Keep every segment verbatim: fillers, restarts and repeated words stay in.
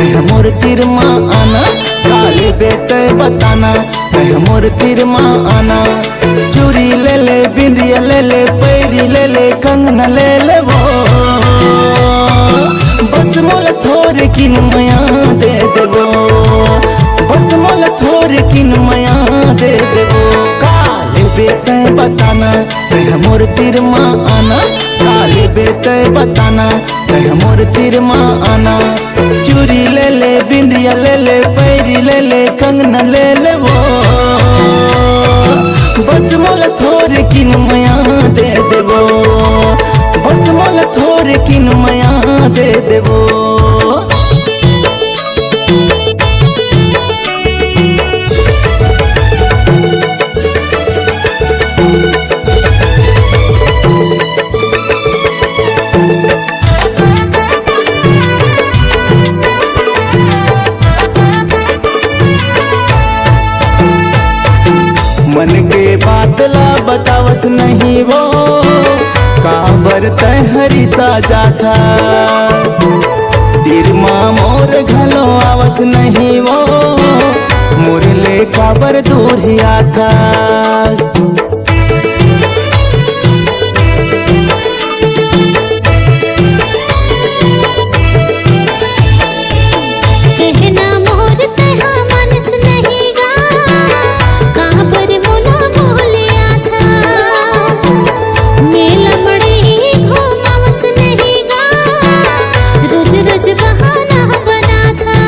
तैं मोर तीर मा आना, का लेबे तैं बताना, तैं मोर तीर मा आना। चूरी ले ले, बिंदिया ले ले, पैरी ले ले, कंगना ले ले वो। बस मोला थोरकिन मया दे दे वो, बस मोला थोरकिन मया दे दे वो। का लेबे तैं बताना, तैं मोर तीर मा आना, का लेबे तैं बताना, तैं मोर तीर मा आना। चूरी ले ले, बिंदिया ले ले, पैरी ले ले, कंगना ले ले वो। बस मोला थोरकिन मया दे दे वो, बस मोला थोरकिन मया दे दे वो। मन के बात ला बतावस नहीं वो, काबर तैं हरिसा जाथा। तीर मा मोर घलो आवस नहीं वो, मोर ले काबर दूर ही आथस। कहना मोर तैं हा मानस नहीं गा, काबर मोला भूल आथा। मैं लमड़ी घुमावस नहीं गा, रोज रोज बहाना बनाथा।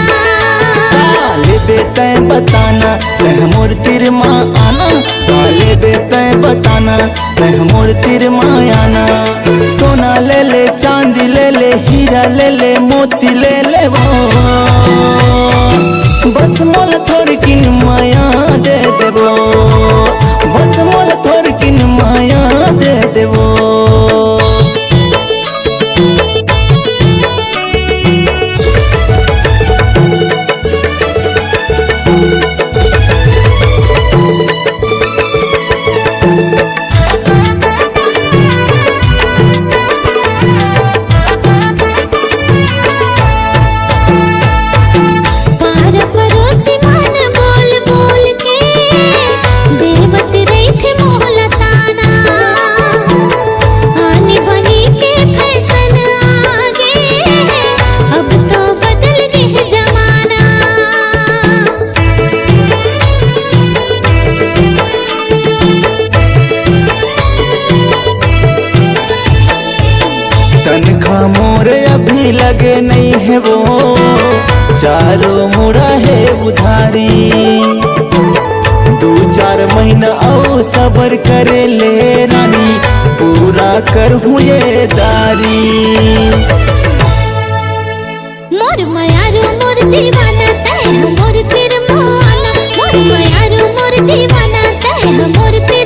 का लेबे तैं बताना, तैं मोर तीर मा आना, का लेबे तैं बताना, तैं मोर तीर मा आना। सोना ले ले, चांदी ले ले, हीरा ले ले, मोती ले ले वो। बस मोला थोरकिन मया दे दे वो, बस मोला थोरकिन मया दे दे वो। पारा परोसी मन बोल बोल के देवत रहिथे मोला ताना। आनी बनी के फैशन आगे, अब तो बदल गे जमाना। तनखा मोर अभी लगे नहीं है वो, चारों मुड़ा है उधारी। दू चार महीना अउ सबर करे ले रानी, पूरा करहूँ ये दारी। मोर मयारू मोर दीवाना, तैं हा मोर तीर मा आना। मोर मयारू मोर दीवाना, तैं हा मोर तीर